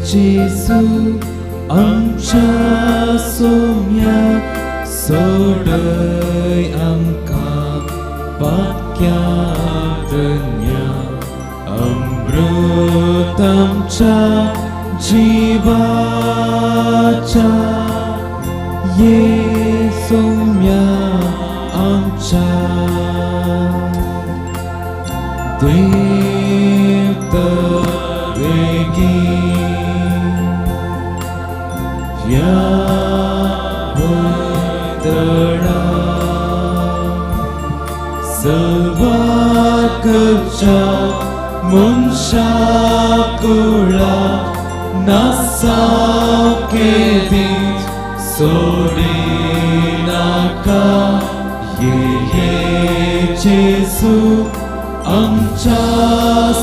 जेजू आमच्या सोम्या सोडय आमकां पाक्या धन्या अमृत आमच्या जिवाच्या ये सोम्या आमच्या देव तर वेगीं ह्या बदळा सवाकच्या मनशा कुळा नासाव केदीच सोडिनाका ये ये जेजू आमच्या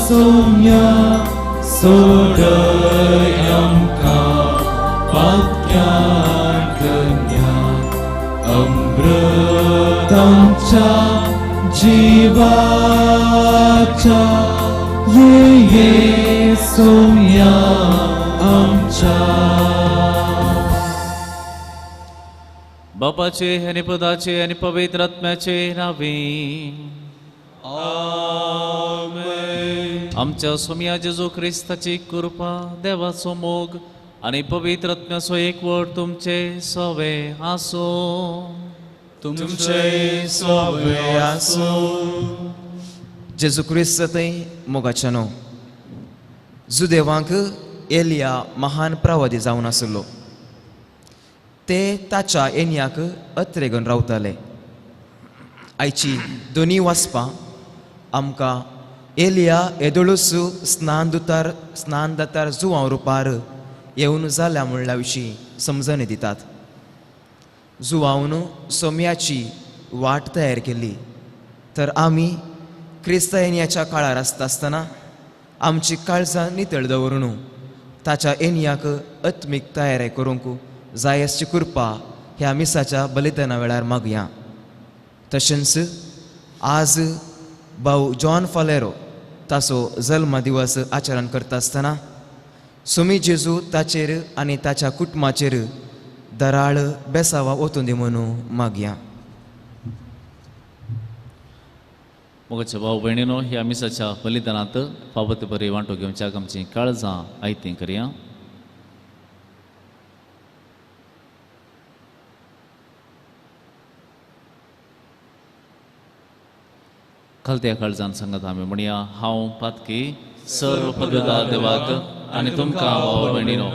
सोम्या सोडय आमकां पाक्या धन्या अमृत आमच्या जिवाच्या ये ये सोम्या आमच्या. बापाचे आनी पुताचे आनी पवित्र आत्म्याचे नांवे आमेन. आमच्या सोम्या जेजू क्रिस्ताची कृपा, देवाचो मोग आनी पवित्र आत्म्याचो एकवट तुमचे सवे आसूं. तुमचे सवे आसूं. जेजू क्रिस्त थंय मोगाच्या न्हू जुदेवांक एलिया महान प्रवादी जावन आसलो. ते ताच्या एनियाक अत्रेगन रावताले. आयची दोनी वाचपां आमकां एलिया येदोळूस स्नान दातार जुवांव रुपार येवन जाल्या म्हणल्या विशीं समजणी दितात. जुवावन सोम्याची वाट तयार केली तर आमी क्रिस्ता एनियाच्या काळार आसता आसतना आमची काळजां नितळ दवरून ताच्या एनियाक आत्मीक तयारी करूंक जाय आसची कृपा ह्या मिसाच्या बलिदाना वेळार मागया. तशेंच आज भाऊ जॉन फालेरो ताचो जल्म दिवस आचरण करता आसतना सुमी जेजू ताचेर आनी ताच्या कुटुंबाचेर दराळ बेसावा वतून दी म्हणून मागया. मोगाच्या भाव भयणीनो, ह्या मिसाच्या बलिदानांत फावो ते बरी वांटो घेवच्याक आमचीं काळजां आयतीं करया. खालत्या काळजान सांगत आमी म्हणया, हांव पातकी सर्व पदवेदार देवाक आनी तुमकां भाव भयणीनो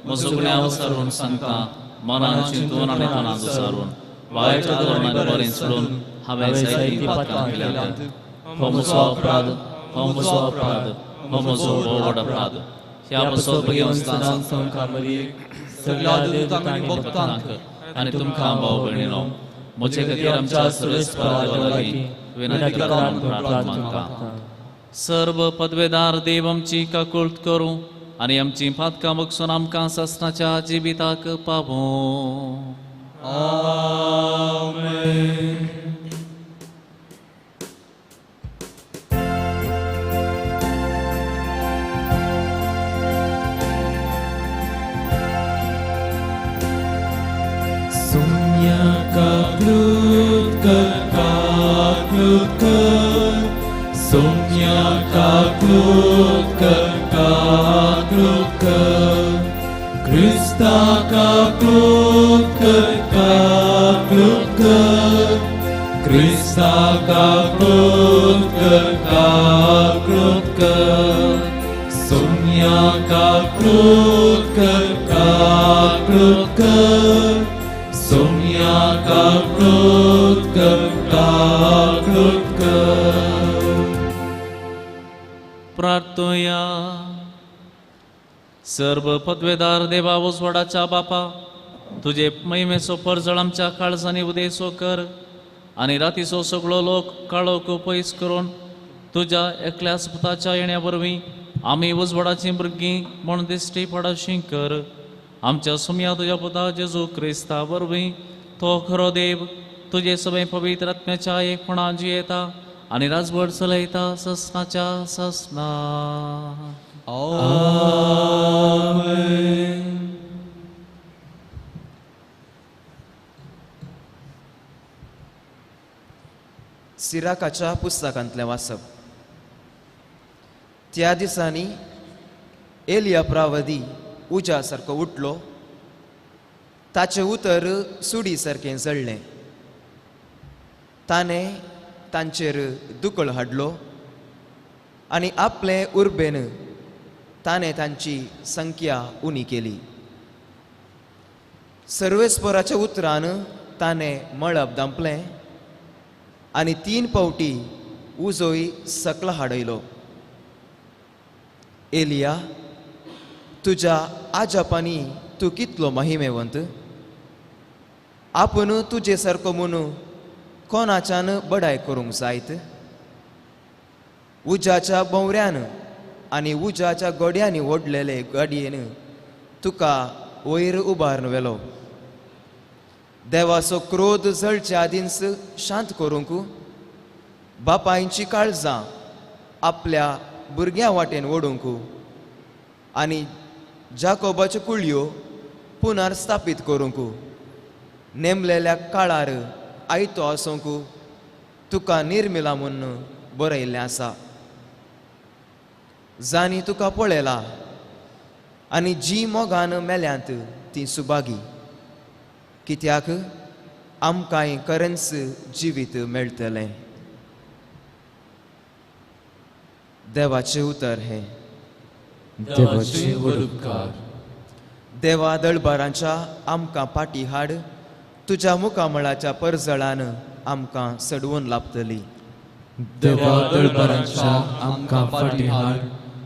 म्हजो गुन्यांव सारून सांगता, मनान चिंतून आनी तनान सारून वायट धोरण आनी बरें सोडून हांवें जायतीं पातकां केल्यांत. हो म्हजो अपराध, हो म्हजो अपराध, हो म्हजो व्हड अपराध. ह्या म्हजो सगळ्या देवतांक आनी भक्तांक आनी तुमकां भाव भयणीनो म्हजे खातीर आमच्या सर्वेस्परा देवा लागीं विनंती करात म्हूण प्रार्थना मागता. सर्व पदवेदार देव आमची काकुळट करूं आनी आमची पातकां बगसून आमकां सासणाच्या जिविताक पावों. आमेन. सोम्या काकलूत कर, काकलूत कर, सोम्या काकलूत कर, काकलूत कर, क्रिस्ता काकलूत कर, काकलूत कर, क्रिस्ता काकलूत कर, काकलूत कर, सोम्या काकलूत कर, काकलूत कर, सोम्या काकलूत कर, काकलूत कर. प्रार्थोया. सर्व पदवेदार देवा उजवाडाच्या बापा, तुजे महिमेचो परजळ आमच्या काळजांनी उदेसो कर आनी रातीचो सगळो लोक काळोख पयस करून तुज्या एकल्याच पुताच्या येण्या वरवीं आमी उजवाडाचीं भुरगीं म्हूण दिश्टी पडाशी कर. आमच्या सुम्या तुज्या पुता जेजू क्रिस्ता वरवीं तो खरो देव तुजे सगळे पवित्र आत्म्याच्या एकपणान जियेता आनी राजवट चलयता ससनाच्या ससना. आमेन. सिराकाच्या पुस्तकांतलें वाचप. त्या दिसांनी एलिया प्रावदी उज्या सारको उठलो, ताचें उतर सुडी सारकें जळ्ळें. ताणें तांचेर दुकळ हाडलो आनी आपले उर्बेन ताणें तांची संख्या उणी केली. सर्वेस्पराच्या उतरान ताणें मळब दांपलें आनी 3 पावटी उजोय सकला हाडयलो. एलिया, तुज्या आजापांनी तूं कितलो महिमेवंत! आपूण तुजे सारको म्हूण कोणाच्यान बडाय करूंक जायत? उज्याच्या भोंवऱ्यान आनी उज्याच्या गोड्यांनी ओडलेले गाडयेन तुका वयर उबारून व्हेलो. देवाचो क्रोध जळच्या आदींच शांत करूंक बापायची काळजां आपल्या भुरग्यां वाटेन ओडूंक आनी जाकोबाच्यो कुळयो पुनर्स्थापीत करूंक नेमलेल्या काळार आयतो आसूंक तुका निर्मिला म्हूण बरयल्लें आसा. जांणी तुका पळयला आनी जी मोगान मेल्यांत ती सुभागी, कित्याक आमकांय खरेंच जिवीत मेळटलें. देवाचें उतर हें. देवाचे व्हड उपकार. देवा दळबारांच्या आमकां पाटी हाड, तुज्या मुखामळाच्या परजळान आमकां सडवून लाबतली. देवा दळबारांच्या आमकां फाटी हाड,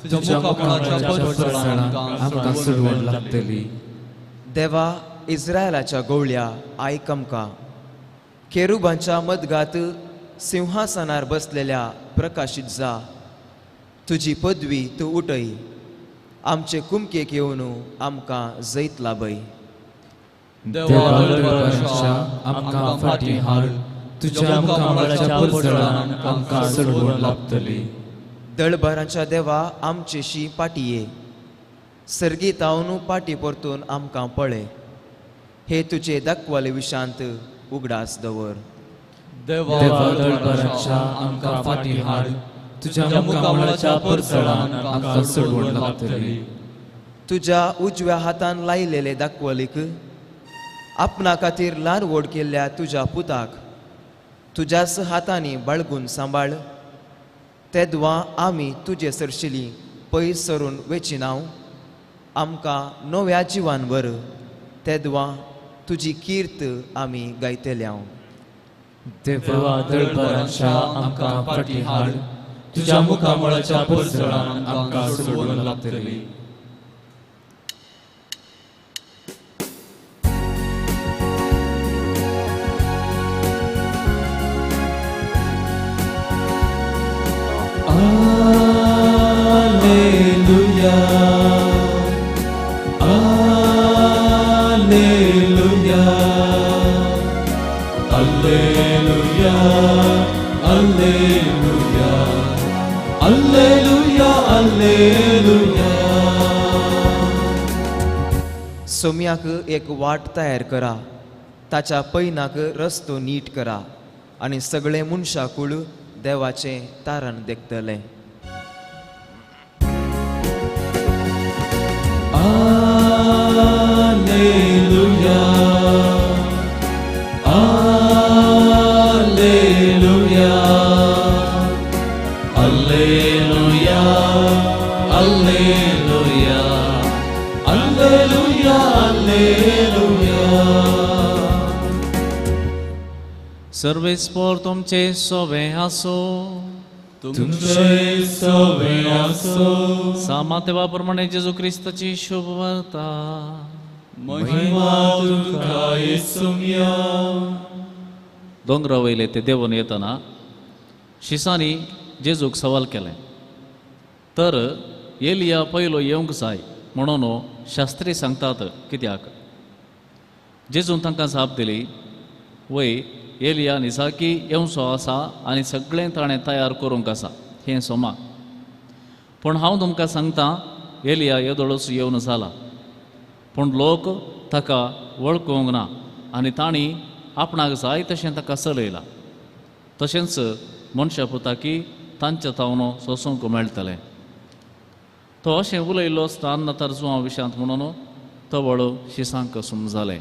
तुज्या मुखामळाच्या परजळान आमकां सडवून लागतली. देवा इस्रायलाच्या गोवळ्या आयक आमकां. केरुबांच्या मदगात सिंहासनार बसलेल्या प्रकाशीत जा, तुजी पदवी तूं उठय, आमचे कुमकेक येवन आमकां जैत लाभय. देवा दळबारांच्या आमकां फाटी हाड, तुज्या मुखामळाच्या परजळान आमकां सडवून लाबतली. दळबारांच्या देवा आमचेशी पाटी ये, सर्गी तावन पाटी परतून आमकां पळय, हे तुजे दाखवाले विशांत उगडास दवर. देवा दळबारांच्या आमकां फाटी हाड, तुज्या मुखामळाच्या परजळान आमकां सडवून लाबतली. तुज्या उजव्या हातान लायलेले दाखवलीक, आपणा खातीर ल्हान व्हड केल्ल्या तुज्या पुताक तुज्याच हातांनी बाळगून सांबाळ. तेदवा आमी तुजे सरशिली पयस सरून वेचिनाव, आमकां नव्या जिवान वर, तेदवा तुजी कीर्त आमी गायतल्या. देवा दळबारांच्या आमकां फाटी हाड, तुज्या मुखामळाच्या परजळान आमकां सडवून लागतली. Alleluia, Alleluia, Alleluia, Alleluia, Alleluia, Alleluia. सोम्याक एक वाट तयार करा, ताच्या पैनाक रस्तो नीट करा आनी सगळे मनशाकूळ देवाचें तारण देखतलें. Alleluia, Alleluia, Alleluia, Alleluia, Alleluia, Alleluia. सर्वेस्पोर तुमचे सोवे आसो, तुमचे सोवे आसो. सामातेवा प्रमाणे जेजू क्रिस्ताची शुभवार्ता. महिमा तुका येसुम्या. दोंगरा वयले ते देवून येतना शिसांनी जेजूक सवाल केलें, तर एलिया पयलो येवंक जाय म्हणून शास्त्री सांगतात कित्याक? जेजून तांकां जाप दिली, वय एलिया निजाकी येवचो आसा आनी सगळें ताणें तयार करूंक आसा हें सोमा, पूण हांव तुमकां सांगता एलिया येदोळच येवन जाला, पूण लोक ताका वळखूंक ना आनी तांणी आपणाक जाय तशें ताका चलयला. तशेंच मनशा पुताकी तांच्या तावन सोसूंक मेळटलें. तो अशें उलयलो स्थान नातर जुवां विशांत म्हणून तवळ शिसांक समजालें.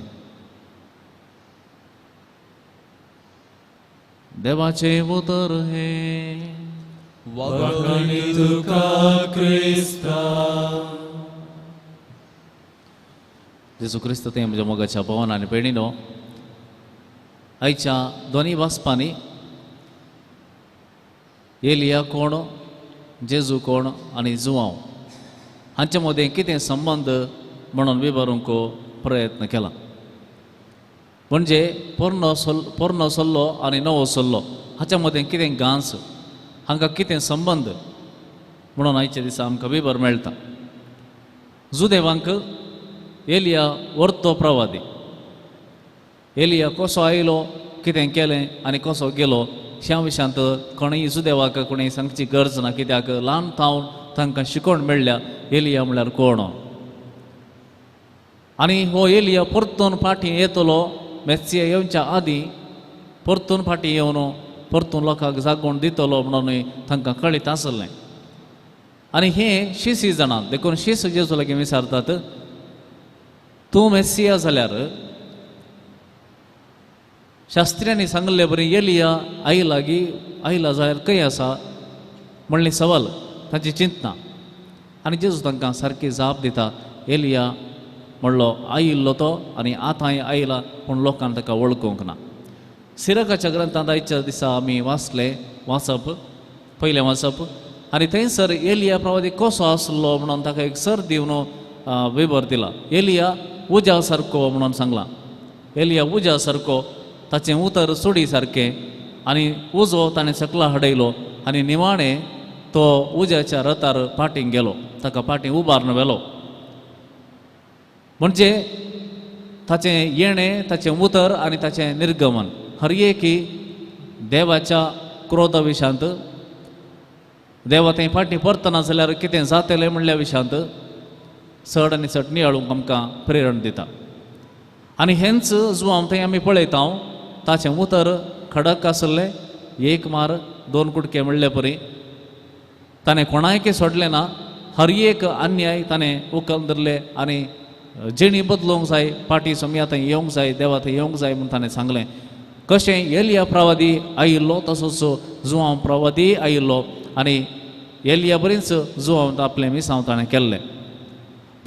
देवाचें उतर हें. वाखाणी तुका क्रिस्ता. जेजू क्रिस्त तें म्हज्या मोगाच्या भोवन आनी भयणीनो, आयच्या दोनी वाचपांनी एलिया कोण, जेजू कोण आनी जुवांव हांचे मदें कितें संबंद म्हणून विवरूंक प्रयत्न केला. म्हणजे पोरणो सल्लो आनी नवो सल्लो हाच्या मदें कितें गांस, हांकां कितें संबंद म्हणून आयच्या दिसा आमकां विवर मेळटा. जुदेवांक एलिया वर्तो प्रवादी, एलिया कसो आयलो, कितें केलें आनी कसो गेलो ह्या विशयांत कोणूय जुदेवाक कोणूय सांगची गरज ना, कित्याक ल्हान थावन तांकां शिकोवण मेळ्ळ्या एलिया म्हणल्यार कोण. आनी हो एलिया परतून फाटीं येतलो, मेस्सिया येवच्या आदीं परतून फाटीं येवन परतून लोकांक जागोवन दितलो म्हणून तांकां कळीत आसलें. आनी हें शिसी जाणात, देखून शीस जेजू लागीं विचारतात, तूं मेस्सिया जाल्यार शास्त्र्यांनी सांगले बरी एलिया आयला गी, आयला जाल्यार खंय आसा म्हणलें सवाल, तांची चिंतना. आनी जेजू तांकां सारकी जाप दिता, एलिया म्हणलो आयिल्लो तो आनी आतांय आयला, पूण लोकांक ताका वळखूंक ना. सिरकाच्या ग्रंथांत आयच्या दिसा आमी वाचलें वाचप, पयलें वाचप, आनी थंयसर एलिया प्रवादी कसो आसलो म्हणून ताका एक सर दिवन विवर दिला. एलिया उज्या सारको म्हणून सांगलां. एलिया उज्या सारको, ताचें उतर चुडी सारकें, आनी उजो ताणें सकला हाडयलो आनी निमाणें तो उज्याच्या रथार फाटीं गेलो, ताका फाटीं उबारून व्हेलो. म्हणजे ताचें येणें, ताचें उतर आनी ताचें निर्गमन हर एकी देवाच्या क्रोधा विशांत, देवा थंय फाटीं परतना जाल्यार कितें जातलें म्हणल्या विशांत चड आनी चड नियाळूंक आमकां प्रेरण दिता. आनी हेंच जुवांव थंय आमी पळयता, ताचें उतर खडक आसलें, एक मार दोन कुडके म्हणले परी ताणें कोणायकय सोडलें ना, हर एक अन्याय ताणें उखल धरले आनी जिणी बदलूंक जाय, फाटीं सोम्या थंय येवंक जाय, देवा थंय येवंक जाय म्हूण ताणें सांगलें. कशें एलिया प्रवादी आयिल्लो तसोच जुवांव प्रवादी आयिल्लो आनी एलिया बरीच जुवांव आपलें मिसांव ताणें केल्लें.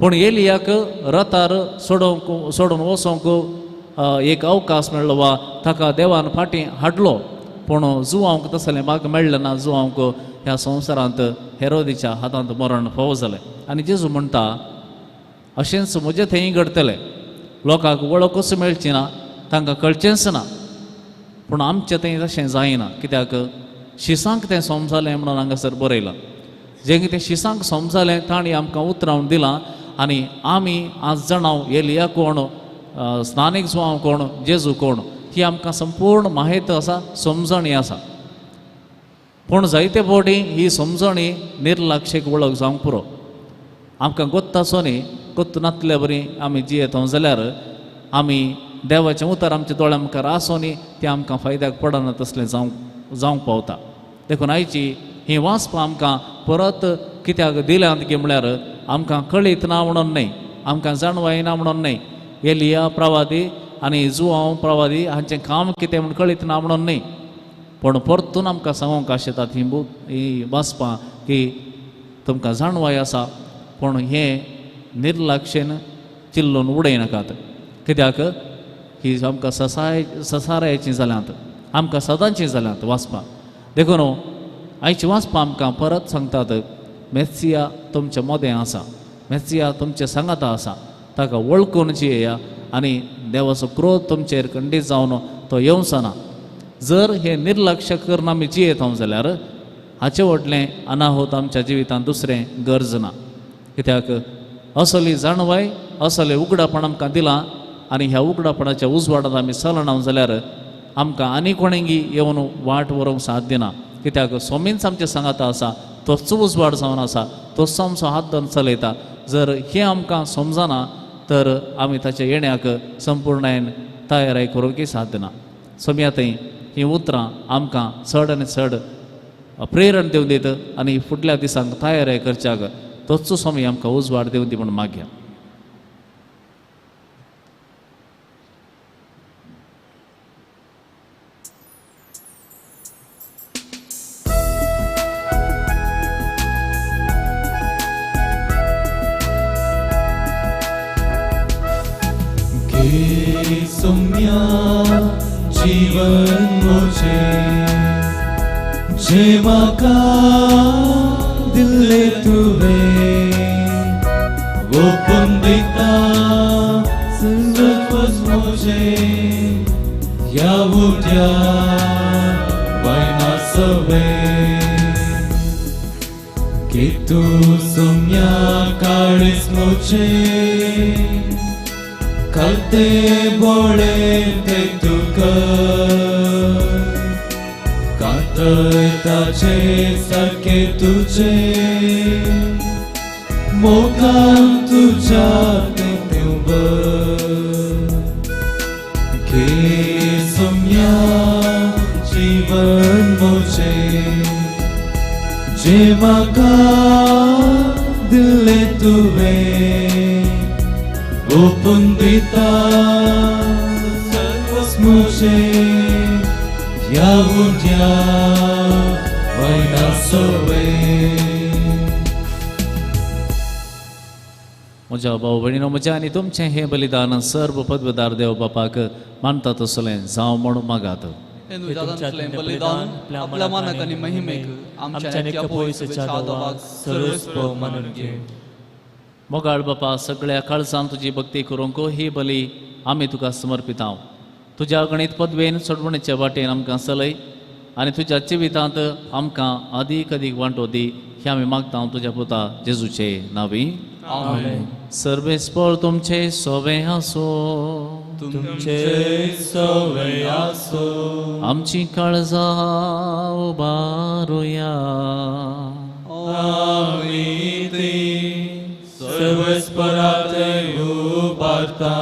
पूण एलियाक रथार सोडून वचोंक एक अवकाश मेळ्ळो वा ताका देवान फाटीं हाडलो, पूण जुवांक तसलें भाग मेळ्ळें ना. जुवांक ह्या संवसारांत हेरोदीच्या हातांत मरण फावो जालें. आनी जेजू म्हणटा अशेंच म्हजें थंय घडटलें, लोकांक वळखूच मेळची ना, तांकां कळचेंच ना. पूण आमचें थंय तशें जायना, कित्याक शिसांक तें समजालें म्हणून हांगासर बरयलां. जें कितें शिसांक समजालें तांणी आमकां उतरावन दिलां आनी आमी आज जाणाव एलिया कोण, स्नानीक जुवांव कोण, जेजू कोण, ही आमकां संपूर्ण माहिती आसा, समजणी आसा. पूण जायते फावटी ही समजणी निर्लक्षेक वळख जावंक पुरो. आमकां गोत्त आसो न्ही, गोत्त नातले बरी आमी जियेता जाल्यार आमी देवाचें उतर आमच्या दोळ्या मुखार आसो न्ही, तें आमकां फायद्याक पडना तसलें जावंक पावता. देखून आयची ही वाचपां आमकां परत कित्याक दिल्यांत की म्हळ्यार आमकां कळीत ना म्हणून न्हय, आमकां जाणवाय ना म्हणून न्हय, एलिया प्रवादी आनी जुवांव प्रवादी हांचें काम कितें म्हूण कळीत ना म्हणून न्हय, पूण परतून आमकां सांगूंक आशेतात ही ही वाचपां की तुमकां जाणवाय आसा, पूण हें निर्लक्षेन चिल्लून उडयनाकात, कित्याक ही आमकां ससारायचीं जाल्यांत, आमकां सदांचीं जाल्यांत वाचपां. देखून आयची वाचपां आमकां परत सांगतात, मेस्सिया तुमच्या मदें आसा, मेस्सिया तुमचे सांगाता आसा, ताका वळखून जियेया आनी देवाचो क्रोध तुमचेर खंडीत जावन तो येवचो ना. जर हें निर्लक्ष करून आमी जियेता जाल्यार हाचे व्हडलें अनाहूत आमच्या जिवितांत दुसरें गरज ना, कित्याक असली जाणवाय, असलें उगडापण आमकां दिलां आनी ह्या उगडापणाच्या उजवाडांत आमी चलना जाल्यार आमकां आनी कोणेंगी येवन वाट व्हरूंक साथ दिना, कित्याक स्वामींच आमच्या सांगाता आसा, तोच उजवाड जावन आसा. तोच आमचो हात धरून चलयता. जर हें आमकां समजना तर आमी ताच्या येण्याक संपूर्णायेन तयारी करूंक साध्य ना. सोम्या थंय हीं उतरां आमकां चड आनी चड प्रेरण दिवन दित आनी फुडल्या दिसांक तयारी करच्याक तोच स्वामी आमकां उजवाड दिवन दी म्हूण मागया. सोम्या जीवन मुझे जे म्हाका दिल्ले तुवें ओपून दिता सर्वस्व मुझे ह्या उद्या वयना सवे की तूं सोम्या काळीज मुझे कलते बोळे ते तुका कांतय ताचे सारके तुझे मोगान तुझ्या ते घे सोम्या जीवन मुझे जे म्हाका दिल्ले तुवें ओपून दिता सर्वस्व मुझे ह्या उद्या वयना सवे. म्हज्या भाव भयणीनो, म्हज्या आनी तुमचें हें बलिदान सर्व पदवेदार देव बापाक मानता तसलें जावं म्हूण मागात. बलिदान आपल्या मानाक आनी महिमेक आमच्या पयसच्या देवाक सर्वस्व मानून घे. मोगाळ बापा, सगळ्या काळजान तुजी भक्ती करूंक ही बली आमी तुका समर्पितांव. तुज्या गणीत पदवेन सोडवणेच्या वाटेन आमकां चलय आनी तुज्या जिवितांत आमकां अदीक अदीक वांटो दी हें आमी मागता तुज्या पुता जेजूचे नांवी. आमेन. सर्वेस्पर तुमचे सोवे आसो. तुमचे सोवे आसो. आमची काळजां उबारुया. आमी ती सर्वेस्परात उबारता.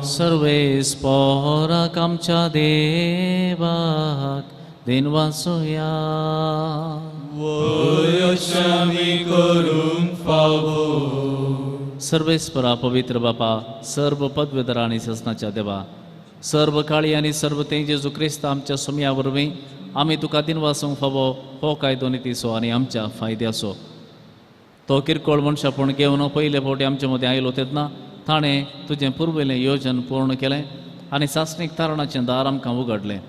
सर्वेस्पराक आमच्या देवाक देनवासोया. वय आमी करूंक फावो. सर्वेस्परा पवित्र बापा, सर्व पदवेधर आनी ससनाच्या देवा, सर्व काळी आनी सर्व तें जेजू क्रिस्त आमच्या सोम्या वरवीं आमी तुका दिनवासूंक फावो हो कायदो नितीचो आनी आमच्या फायद्याचो. तो किरकोळ मनशापण घेवन पयले फावटी आमचे मदें आयलो तेन्ना ताणें तुजें पुर्विल्लें योजन पूर्ण केलें आनी सासणीक तारणाचें दार आमकां उगडलें.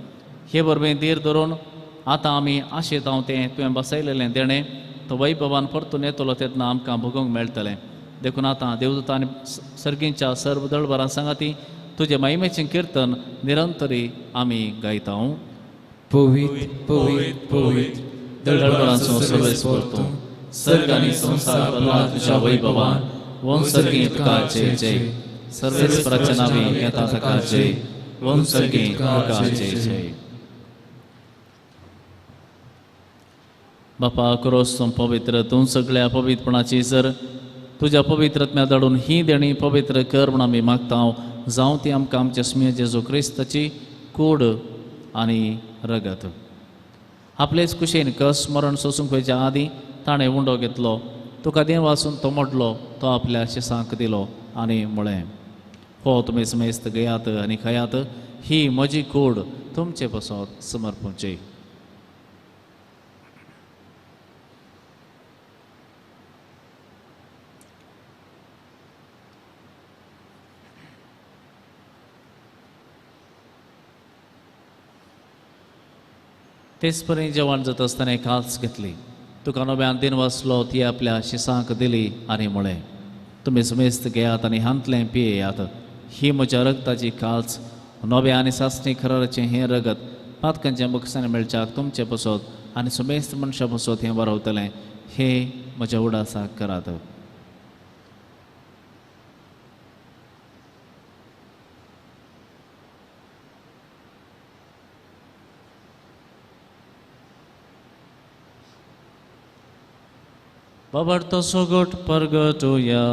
हे वरवीं धीर धरून आतां आमी आशेत हांव तें तुवें बसयलेलें देणें तो वैभवान परतून येतलो तेन्ना आमकां भोगूंक मेळटलें. देखून आतां देवदूत आनी सर्गींच्या सर्व दळभरां सांगाती तुजें महिमेचें किर्तन निरंतरी आमी गायता. पवित्र पवित्र पवित्र दळभरांचो सर्वेस्पर तूं, सर्ग आनी संवसार भरला तुज्या वैभवान. वंसर्गी तुका जय जय. सर्वेस्पराच्या नांवी येता ताका जय. वंसर्गी तुका जय जय. बापा, क्रोस तूं पवित्र, तूं सगळ्या पवित्रपणाची जर तुज्या पवित्रत्म्या धाडून ही देणी पवित्र कर म्हूण आमी मागता. जावं ती आमकां आमच्या स्मिय जेजू क्रिस्ताची कूड आनी रगत. आपलेच कुशेन कस मरण सोसूंक वयच्या आदीं ताणें उंडो घेतलो, तुका देव वासून तो मोडलो, तो आपल्या शिसांक दिलो आनी म्हळें, हो तुमी समेस्त घेयात आनी खायात, ही म्हजी कूड तुमचे पासत समर्पूची. तेच परी जेवण जाता आसतना काल्स घेतली, तुका नव्यान दिन वाचलो, ती आपल्या शिसांक दिली आनी म्हळें, तुमी समेस्त घेयात आनी हांतलें पियेयात, ही म्हज्या रगताची काल्स, नव्या आनी सासणी खराचें हें रगत पातकांच्या बक्षांनी मेळच्याक तुमचे पसत आनी समेस्त मनशां पसत हें बरवतलें, हें म्हज्या उडासाक करात. बाबार्थ सोगट परगटुया.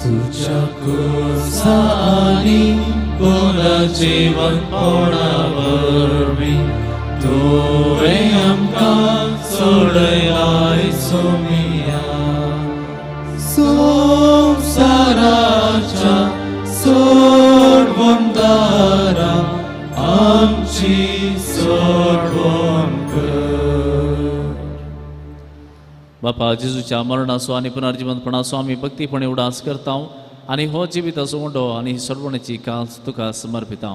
तुझ्या कुसानी पुनर्जीवनपणा वरवीं तुवें आमकां सोडयलाय सोमिया. संवसाराच्या सोडवणदारा आमची सोडवण कर. बापा जेजूच्या मरणाचो आनी पुनर्जीवनपणाचो आमी भक्तीपणे उडास करता आनी हो जिविताचो उंडो आनी ही सोडवणेची काज तुका समर्पिता.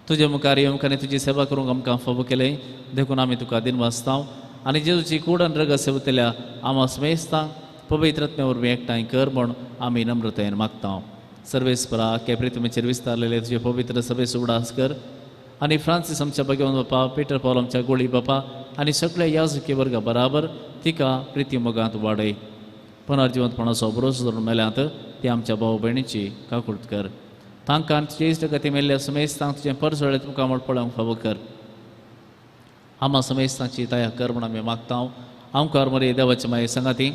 तुजे मुखार येवंक आनी तुजी सेवा करूंक आमकां फावो केलें देखून आमी तुका दिनवासता आनी जेजूची कूड आनी रगत सेवतल्या आमा समेस्तांक पवित्र आत्म्या वरवीं एकठांय कर म्हूण आमी नम्रतायेन मागता. सर्वेस्परा आख्या प्रिथ्वीचेर विस्तारलेले तुजे पवित्र सभेचो उडास कर आनी फ्रांसीस आमच्या भगवान बापा, पिटर पावल आमच्या गोळी बापा आनी सगळ्या याजकी वर्गा बराबर तिका प्रिती मोगांत वाडय. पुनर्जिवंतपणाचो भरोसो धरून मेल्यांत ती आमच्या भाव भयणीची काकूट कर. तांकां तुजे इश्टगती मेल्ल्या समेस्तांक तुजें परजळें तुमकां म्हण पळोवंक फावो कर. आमा समेस्तांची दया कर म्हूण आमी मागता. आमकार मरे देवाचे माये सांगाती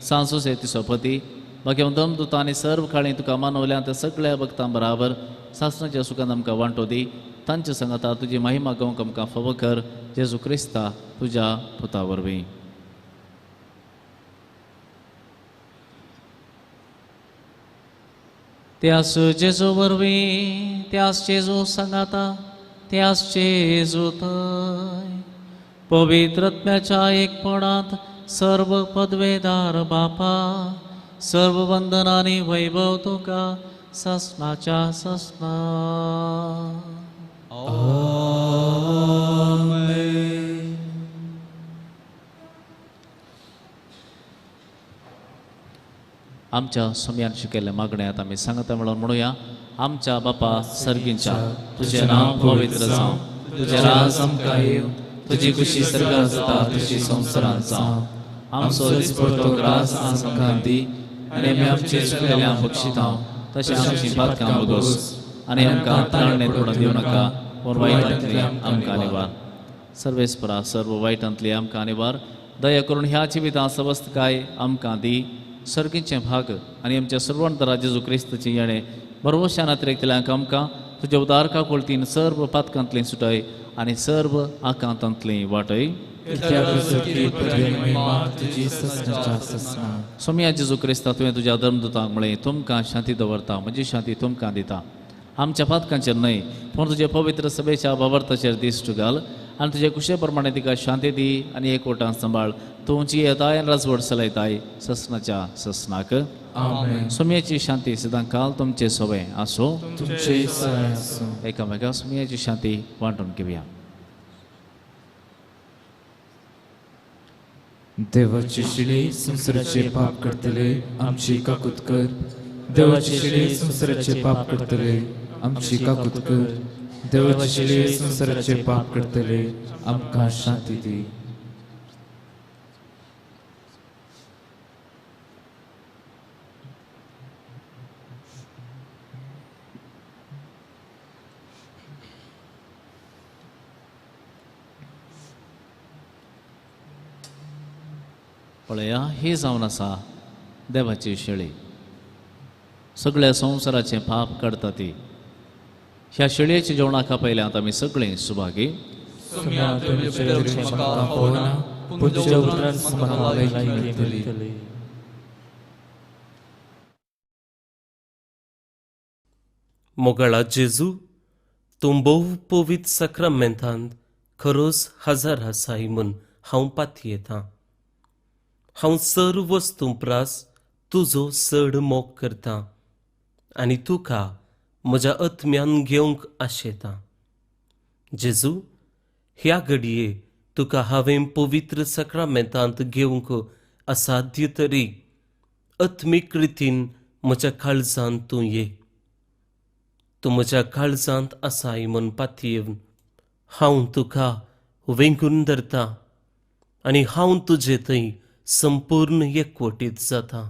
सांसोसे तिसो पती बाकी दमदुता आनी सर्व काळी तुका मानवल्या त्या सगळ्या भक्तां बराबर सासणाच्या सुखान आमकां वांटो दी. तांचे सांगाता तुजी महिमा गावंक आमकां फावो कर. जेजू क्रिस्ता तुज्या पुता वरवीं. त्यास जेजू वरवीं, त्यास जेजू सांगाता, त्यास जेजू थंय पवित्र आत्म्याच्या एकपणांत सर्व पदवेदार बापा सर्व वंदन आनी वैभव तुका ससनाच्या ससना. आमेन. आमच्या सोम्यान शिकयल्ल्या मागण्यात आमी सांगता म्हणून म्हणुया. आमच्या बापा सर्गींच्या, तुजें नांव पवित्र जावं, तुजें राज आमकां येवं, तुजी खुशी सर्गात जाता तशी संवसारांत जावं. आमचो दिसपडतो ग्रास आज आमकां दी आनी आमी आमचे चुकलेल्या बक्षितांव तशें आमची पातकां भोगोस आनी आमकां ताळणेंत पडून दिवं नाका, पूण वायटांतली आमकां निवार. सर्वेस्परा सर्व वायटांतली आमकां निवार. दया करून ह्या जिवितांत सवस्तकाय आमकां दी. सर्गीचें भाग आनी आमच्या सर्वंतरा जेजू क्रिस्ताची येणें भरवशान अतिरेकतल्यांक आमकां तुज्या उदार काकुळतीन सर्व पातकांतली सुटय आनी सर्व आकांतांतली वाटय. सोम्या जेजू क्रिस्ता तुवें तुज्या धर्मदूतांक म्हळें, तुमकां शांती दवरता, म्हजी शांती तुमकां दिता. आमच्या पातकांचेर न्हय पूण तुजे पवित्र सभेच्या भावार्थाचेर दिश्ट घाल आनी तुजे कुशे प्रमाणे तिका शांती दी आनी एकवटान सांबाळ. तूं जी येताय आनी राजवट चलयताय ससनाच्या ससनाक. सोम्याची शांती सदां काल तुमचे सोवे आसूं. एकामेका सोम्याची शांती वांटून घेवया. देवाची शिळे संवसाराचे पाप करतले आमची काकूत कर. देवाची शिळे संवसाराचे पाप करतले आमची काकूत कर. देवाची शिळे संवसाराचे पाप करतले आमकां शांती दी. पळया ही जावन आसा देवाची शेळी, सगळ्या संवसाराचें पाप काडटा ती. ह्या शेळयेच्या जेवणाक आपयल्यांत आमी सगळीं सुभागी. मोगाळा जेजू, तूं भोव पवित्र साक्रामेंतांत खरोच हजार आसाय म्हूण हांव पातयेतां. हांव सर्व वस्तूं प्रास तुजो चड मोग करतां आनी तुका म्हज्या आत्म्यान घेवंक आशेतां. जेजू, ह्या घडये तुका हांवें पवित्र साक्रामेंतांत घेवंक असाध्य तरी आत्मीक रितीन म्हज्या काळजांत तूं ये. तूं म्हज्या काळजांत आसाय म्हूण पातयेवन हांव तुका वेंगून धरतां आनी हांव तुजे थंय संपूर्ण एकवटीत जाता.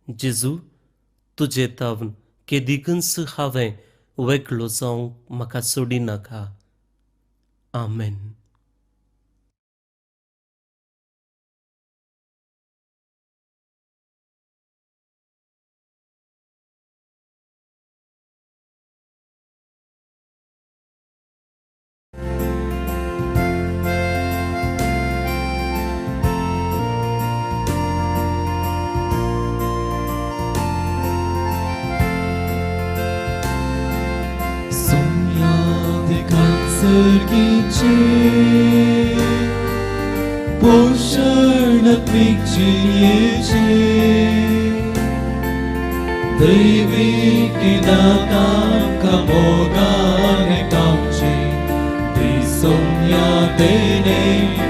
जेजू, तुजे तावन केदिकूच हांवें वेगळो जावंक म्हाका सोडिनाका. आमेन. पोषण जियेचे दैवीक दातांका मोगाने कामचे दिसोम्या देणे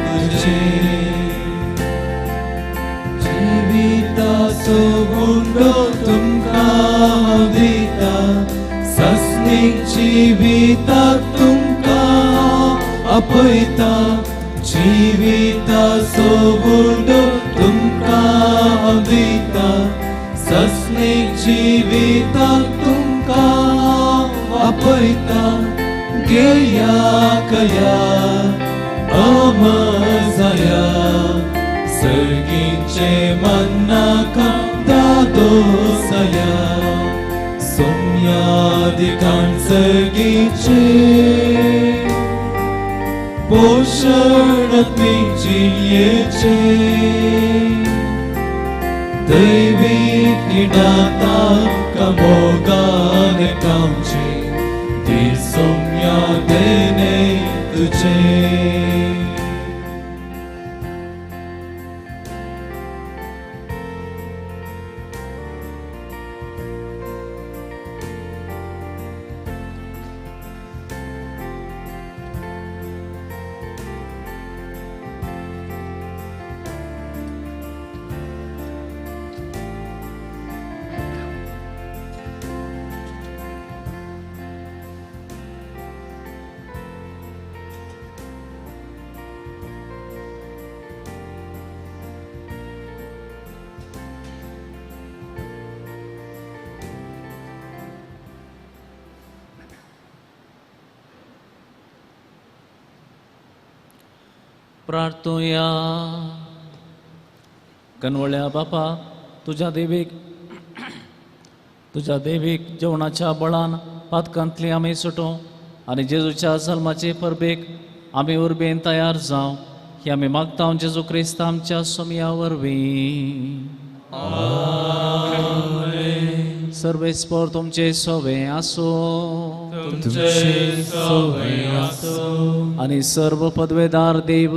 तुझे जिविताचो गुंडो तुमकां दिता सासणीक जिविताक तुमकां आपयता जिविताचो गुंडो तुमकां दिता सासणीक जिविताक तुमकां आपयता गेया कया अमर जाया सर्गीचे मन्नाका दादोसया सोम्यादिकान सर्गीचे पोषण जियेचे दैवीक दातांका मोगाने कामचे दिसोम्या देणे तुझे. प्रार्थुया. कनवळ्या बापा, तुझ्या देवीक जेवणाच्या बळान पातकांतली आमी सुटो आनी जेजूच्या जल्माचे परबेक आमी उर्बेन तयार जावं ही आमी मागता जेजू क्रिस्त आमच्या सोमया वरवीं. सर्वेस्पर तुमचे सोवे आसो आनी सर्व पदवेदार देव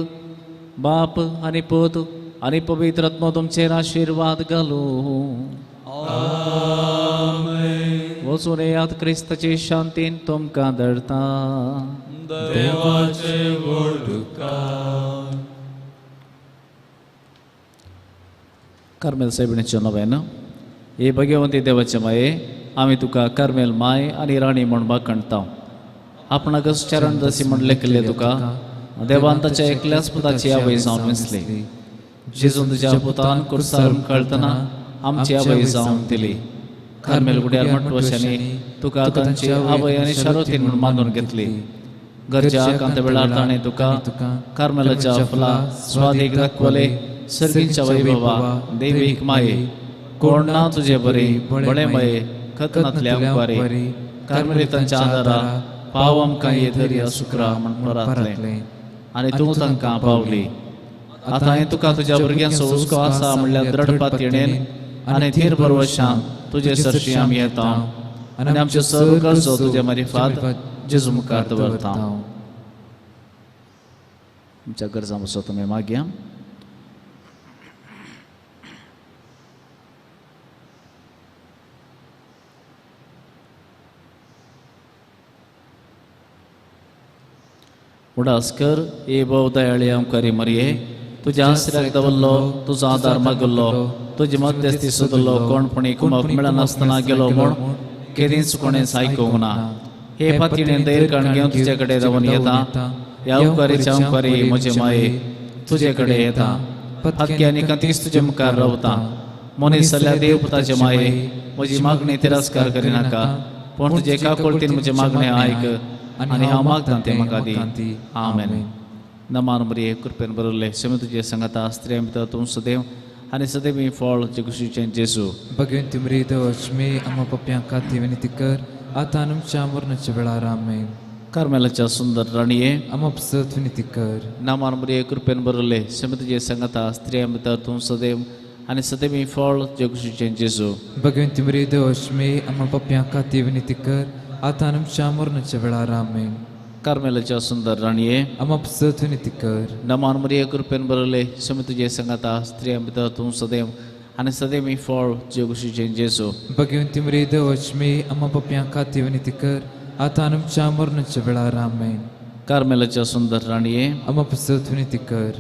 बाप आनी पूत आनी पवित्र आत्मो तुमचेर आशिर्वाद घालूं. वचून येयात क्रिस्ताचे शांतीन तुमकां धरता. देवाचे व्हड उपकार. कार्मेल सायबिणीचें नवेन. हे भगवंती देवाचे माये, आमी तुका कार्मेल माय आनी राणी म्हूण बाकणता. आपणाकच चरण दसी म्हूण लेखिल्लें तुका देवान ताच्या एकल्याच पुताची आवय जावन दिसली. जेजून तुज्या पुतान कुर्सार कळतना आमची आवय जावन दिली. कार्मेल गुड्यार मटवशांनी तुका तांची आवय आनी शारोतीन म्हूण मानून घेतली. गरजा आकांत वेळार ताणें तुका कार्मेलाच्या फुलां स्वादीक दाखवले. सर्गीच्या वैभवा देवीक माये, कोण ना तुजे बरी बळे माये खतनातल्या अंकुवारी कार्मेलितांच्या आदारा पाव आमकां ये दर्या सुक्रा म्हण परातलें आनी तूं तांकां पावली. आतां हांवें तुका तुज्या भुरग्यांचो हुस्को आसा म्हणल्यार द्रढ पातयेन आनी धीर भरवशान तुजे सरशी आमी येता आनी आमच्यो सर्व गरजो तुजे मारिफात जेजू मुखार दवरता. आमच्या गरजां बसो तुमी मागया. उडास कर ए भोव दयाळी आमकारी मरये, तुज्या आसऱ्याक दवरलो, तुजो आदार मागल्लो, तुजी मध्यस्थी सोदलो, कोणपणी कुमक मेळनासतना गेलो म्हूण केदींच कोणेंच आयकूंक ना. हे पातयेन धैर्य कण घेवन तुजे कडेन धांवून येता. ह्या उपकारीच्या उपकारी म्हजे माये तुजे कडेन येता. फातकी आनी कांतीच तुजे मुखार रावता. मनीस जाल्यार देव पुताचे माये, म्हजी मागणी तिरस्कार करिनाका. पूण तुजे काकुळतीन म्हजें मागणें आयक आनी हांव मागतां तें म्हाका दी. आमेन. नमान मरिये, कृपेन भरिल्ले, सेम तुजे सांगाता, स्त्रियां भितर तूं सदैव आनी सदैव फळ जेजूचें जेजू. भगवंती मरिये, देवाची माय, आमकां पापयां खातीर विनंती कर, आतां आनी आमच्या मरणाच्या वेळार. आमेन. कार्मेलाच्या सुंदर राणये, आमकां पासत विनंती कर. नमान मरिये, कृपेन भरिल्ले, सेम तुजे सांगाता, स्त्रियां भितर तूं सदैव आनी सदैव फळ जेजूचें जेजू. भगवंती मरिये, देवाची माय, आमकां पापयां खातीर विनंती कर, आतां आनी आमच्या मरणाच्या वेळार. आमेन. कार्मेलाच्या सुंदर राणये, आमकां पासत विनंती कर. नमान मरिये, कृपेन भरिल्ले, सेम तुजे सांगाता, स्त्रियां भितर तूं सदैव आनी सदैव फळ जेजूचें जेजू. भगवंती मरिये, देवाची माय, आमकां पापयां खातीर विनंती कर, आतां आनी आमच्या मरणाच्या वेळार. आमेन. कार्मेलाच्या सुंदर राणये, आमकां पासत विनंती कर.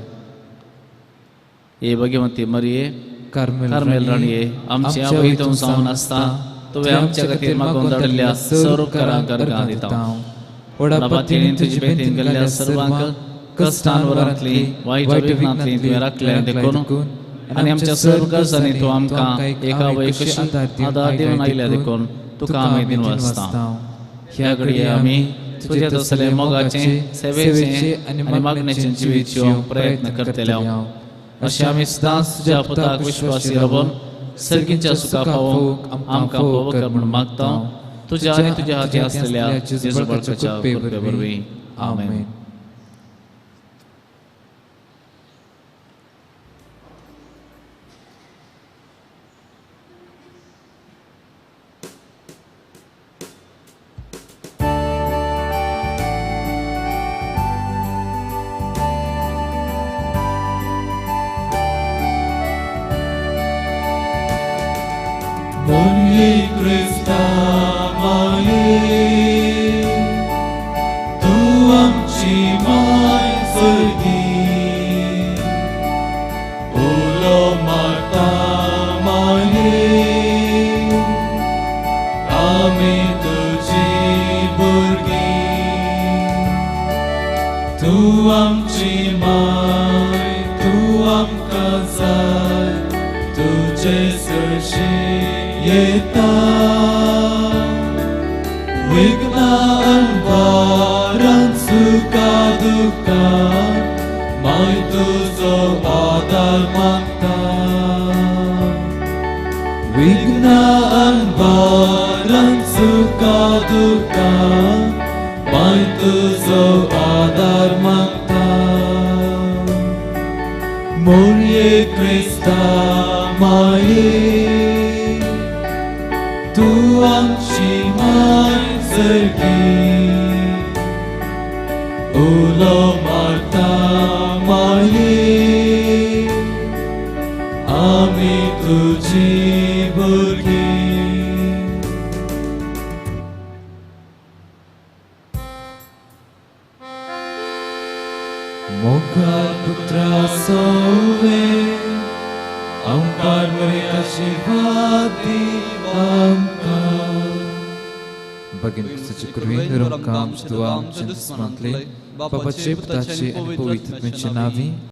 हे भगवंती मरिये, कार्मेल राणये, आमच्या आवय तूं जावन आसता तुवें आमच्या खातीर मागून धाडिल्ल्या सर्व उपकारांक अर्घां दिता. व्हडा पातयेन तुजी बेंतीन गेल्ल्या सर्वांक कश्टान वरांतली वायट विघ्नांतली तुवें राखलें देखून आनी आमच्या सर्व गरजांनी तूं आमकां एका आवय कशी आदार दिवन आयल्या देखून तुका आमी दिनवासता. ह्या घडये आमी तुजे तसले मोगाचें, सेवेचें आनी मागणेचें जिवीत जिवंक प्रयत्न करतले. अशें आमी सदांच तुज्या पुताक विश्वासी रावन सर्गीच्या सुखा पावोवंक आमकां फावो कर म्हूण मागता, तुज्या आनी तुज्या हातीं आसलेल्या जेजू बळकाच्या कृपे वरवीं. आमेन. बापाचे, पुताचे आनी पवित्र आत्म्याचे नांवी.